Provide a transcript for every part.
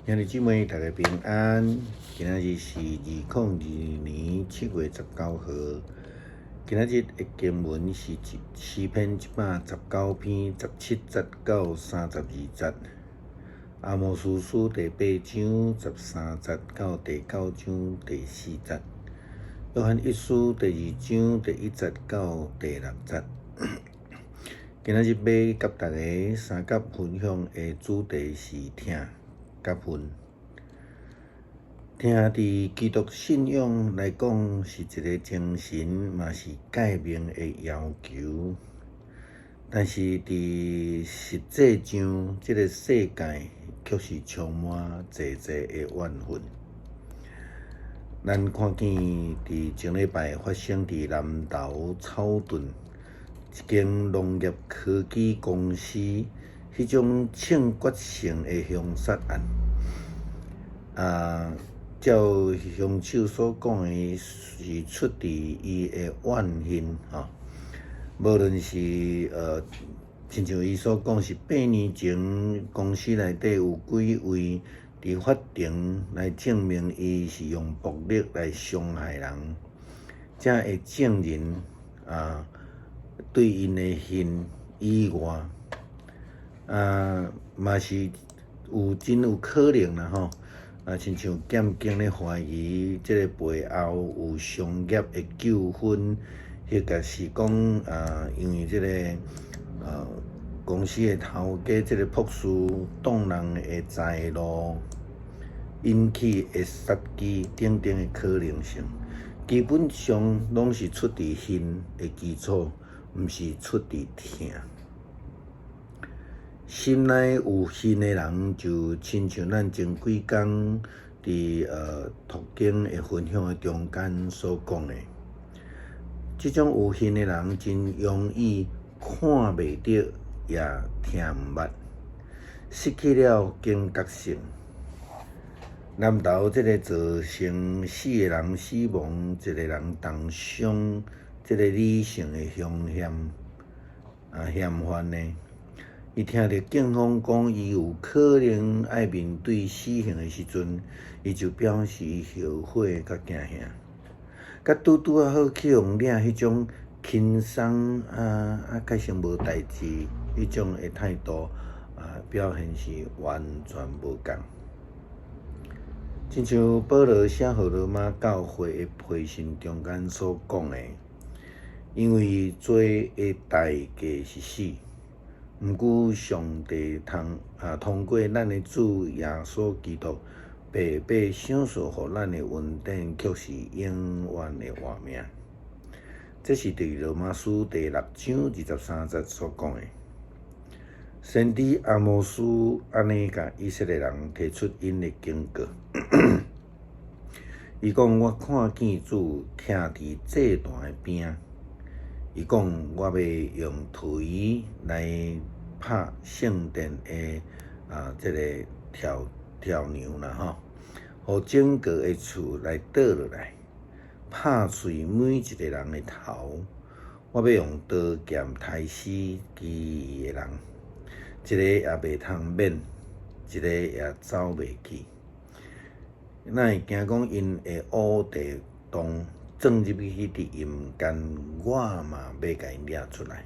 兄弟姊妹，大家平安。今仔日是2022年7月19號。今仔日的經文是詩篇119篇17節到32節，阿摩司書第八章13節到第九章第四節，約翰一書第二章第一節到第六節。今仔日欲佮大家相佮分享的主題是疼佮恨。疼佇基督信仰來講是一个精神，嘛是誡命的要求。但是佇實際上，這个世界卻是充滿濟濟的怨恨。咱看見佇前禮拜發生佇南投草屯一間農業科技公司彼種槍決性的兇殺案，啊，照兇手所講的，是出佇伊的怨恨吼。無論是親像伊所講，是8年前公司內底有幾位佇法庭來證明伊是用暴力來傷害人，這的證人啊，對𪜶的恨以外，啊，嘛是有真有可能啦吼。啊，親像檢警咧懷疑這个背後有商業的糾紛，或者是講啊，因為這个公司的頭家這个朴氏擋人的財路，引起的殺機等等的可能性，基本上攏是出佇恨的基礎，毋是出佇疼。心內有恨的人，就親像咱前幾工佇讀經的分享的中間所講的，這種有恨的人真容易看袂著，也聽毋捌，失去了警覺性。南投這个造成四个人死亡，一个人重傷，這个李姓的兇嫌啊嫌犯呢？伊聽著警方講伊有可能愛面對死刑的時陣，伊就表示後悔佮驚嚇，佮拄拄仔好去予領彼種輕鬆啊啊，較像無代誌彼種的態度啊，表現是完全無仝。親像保羅寫予羅馬教會的批信中間所講的，因為罪的代價是死。毋過上帝通啊，通過咱的主耶穌基督白白賞賜予咱的恩典，卻是永遠的活命。這是佇羅馬書第六章23節所講的。先知阿摩司按呢共以色列人提出𪜶的警告。伊講：我看見主徛佇祭壇的邊。伊講：我欲用槌來拍聖殿的啊，這个柱柱梁啦吼，予整个的厝來倒落來，拍碎每一个人的頭。我欲用刀劍刣死其餘的人，一个也袂通免，一个也走袂去。哪會驚講𪜶會烏地洞鑽入去佇陰間，我嘛欲共𪜶掠出來。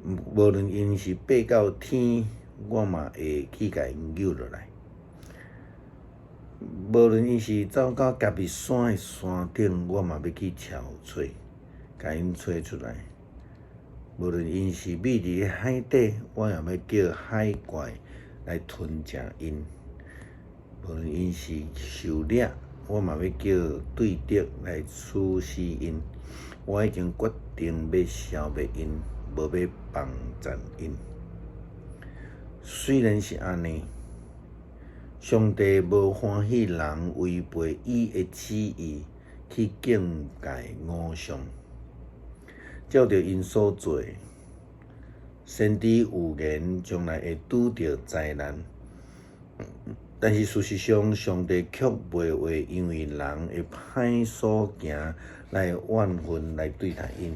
無論𪜶是爬到天，我嘛會去共𪜶救落來。無論𪜶是走到迦密山的山頂，我嘛欲去撨揣，共𪜶揣出來。無論𪜶是覕佇海底，我也欲叫海怪來吞食𪜶。無論𪜶是受掠，我嘛欲叫對敵來處死𪜶。我已經決定欲消滅𪜶，無欲幫贊𪜶。雖然是按呢，上帝無歡喜人違背伊的旨意去敬拜偶像，照著𪜶所做，先知預言將來會拄著災難。但是事實上，上帝卻袂會因為人的歹所行來怨恨來對待𪜶，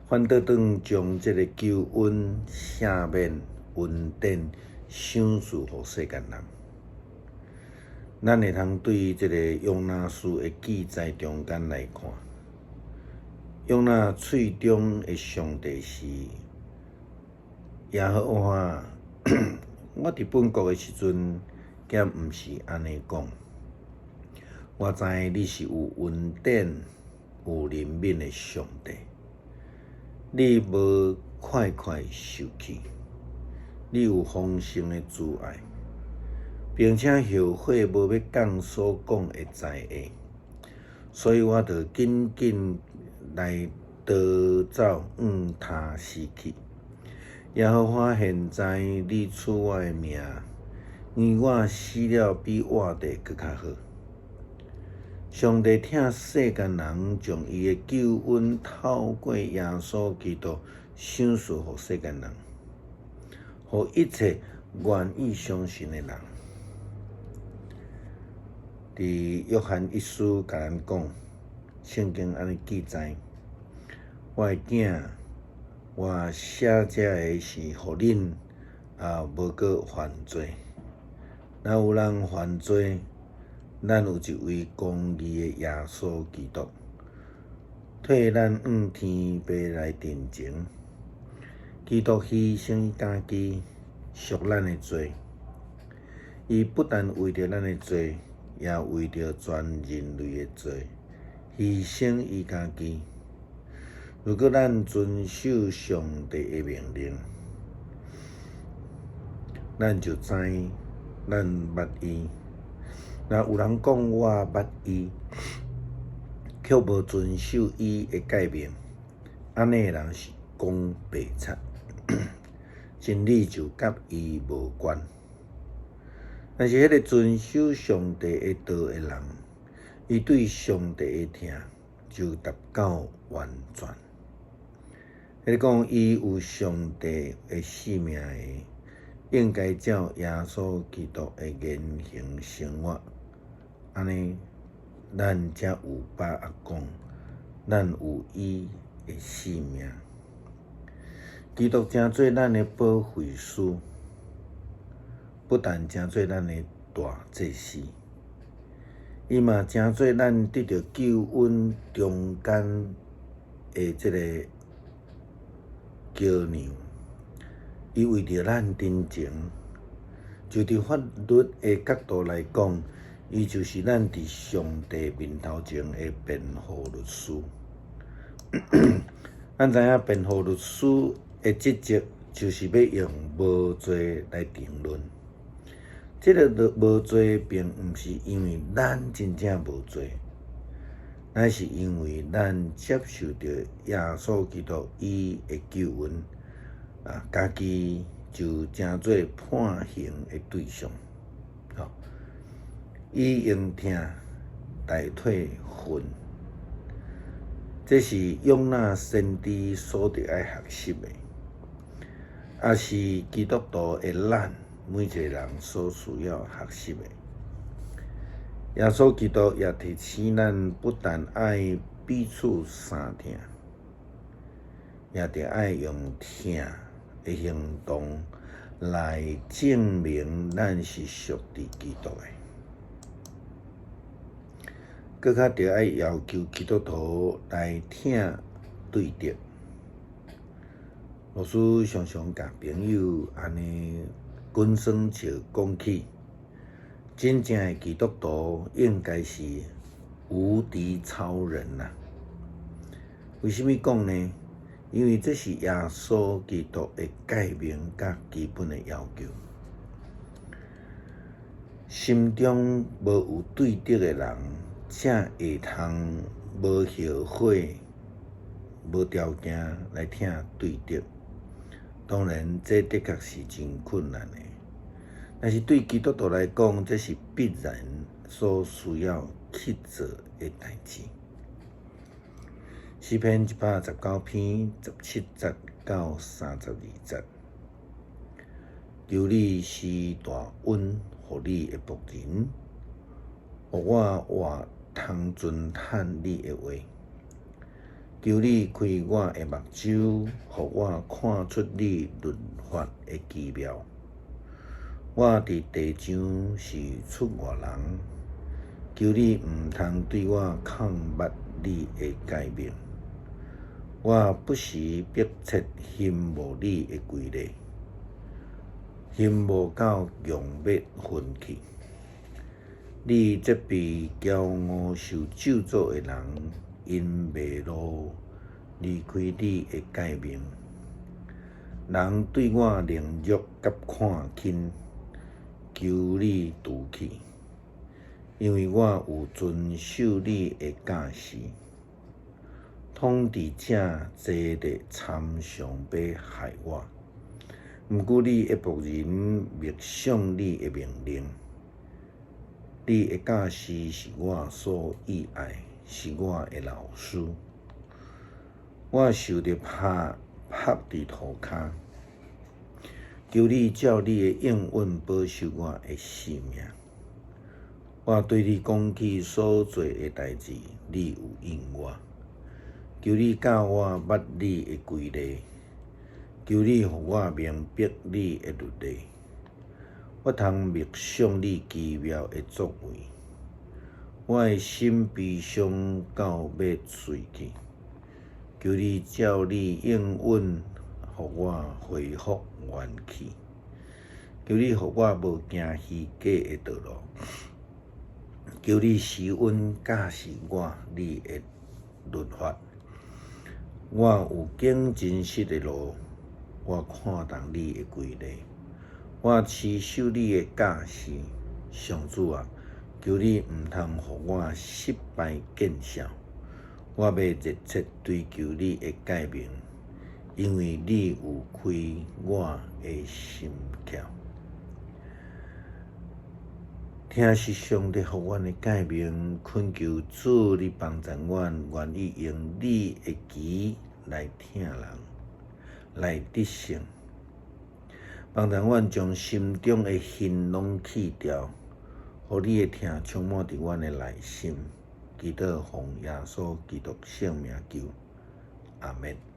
反倒轉將這个救恩、赦免、恩典。賞賜予世間人。咱會通對這个約拿書的記載中間來看，約拿喙中的上帝是耶和華。我佇本國的時陣，敢毋是按呢講？我知你是有恩典、有憐憫的上帝，你無快快受氣，你有豐盛的慈愛，並且後悔無欲降所講的災禍，所以我就緊緊來逃走，向他施去。耶和華，現在你取我的命，因為我死了比活著閣較好。上帝疼世間人，將伊的救恩透過耶穌基督賞賜予世間人，予一切願意相信的人。佇約翰一書共咱講，聖經按呢記載：我的囝，我寫這个是予恁無閣犯罪。若有人犯罪，咱有一位公義的耶穌基督，替咱向天父來陳情。基督犧牲伊家己，贖咱的罪。伊不但為著咱的罪，也為著全人類的罪，犧牲伊家己。如果咱遵守上帝的命令，咱就知咱捌伊。若有人講我捌伊，卻無遵守伊的誡命，按呢的人是講白賊，真理就佮伊無關。但是彼个遵守上帝的道的人，伊對上帝的疼就達到完全。彼個講伊有上帝的性命的，應該照耶穌基督的言行生活，按呢，咱才有把握講，咱有伊的性命。基督成做咱的保惠師，不但成做咱的大祭司，伊嘛成做咱得著救恩中間的這个橋梁。伊為著咱陳情，就佇法律的角度來講，伊就是咱佇上帝面頭前的辯護律師。咱知影辯護律師的職責就是欲用無罪來定論。這个無罪並毋是因為咱真正無罪，乃是因為咱接受著耶穌基督伊的救恩，家己就成做判刑的對象。伊用疼代替恨，這是約拿先知所著愛學習的，也是基督徒的咱每一个人所需要學習的。耶穌基督也提醒咱，不但愛彼此相疼，也著愛用疼的行動來證明咱是屬佇基督的。閣較著愛要求基督徒來疼對敵。牧師常常共朋友按呢滾耍笑講起，真正的基督徒應該是無敵超人啊！為啥物講呢？因為這是耶穌基督的誡命佮基本的要求。心中無有對敵的人，才會通無後悔、無條件來疼對敵。當然，這的確是真困難的，但是對基督徒來講，這是必然所需要去做的代誌。詩篇119篇17節到32節，求你施大恩予你的僕人，予我活通遵行你的話。求你開我的目睭，予我看出你律法的奇妙。我佇地上是出外人，求你毋通對我囥捌你的誡命。我不時迫切欣慕你的規例，欣慕到強欲昏去。你責備驕傲受咒詛的人，𪜶迷路離開你的誡命。人對我凌辱佮看輕，求你除去，因為我有遵守你的教示。統治者坐咧參詳欲害我，毋過你的僕人默想你的命令。你的教示是我所喜愛，是我的老師。我受著拍，伏佇塗跤，求你照你的應允保守我的性命。我對你講起所做的代誌，你有應我。求你教我捌你的規例，求你予我明白你的律例。我通默想你奇妙的作為，我的心悲傷到欲碎去。求你照你應允，予我恢復元氣。求你予我無行虛假的道路。求你施恩教示我你的律法。我有揀真實的路，我看重你的規例。我持守你的教示，上主啊，求你毋通予我失敗見笑。我欲熱切追求你的誡命，因為你有開我的心竅。疼惜上帝予阮的誡命，懇求主你幫贊阮，願意用你的旗來疼人，來得勝。幫贊阮將心中的恨攏去掉，予你的疼充滿佇阮的內心。祈禱奉耶穌基督聖名求，阿們。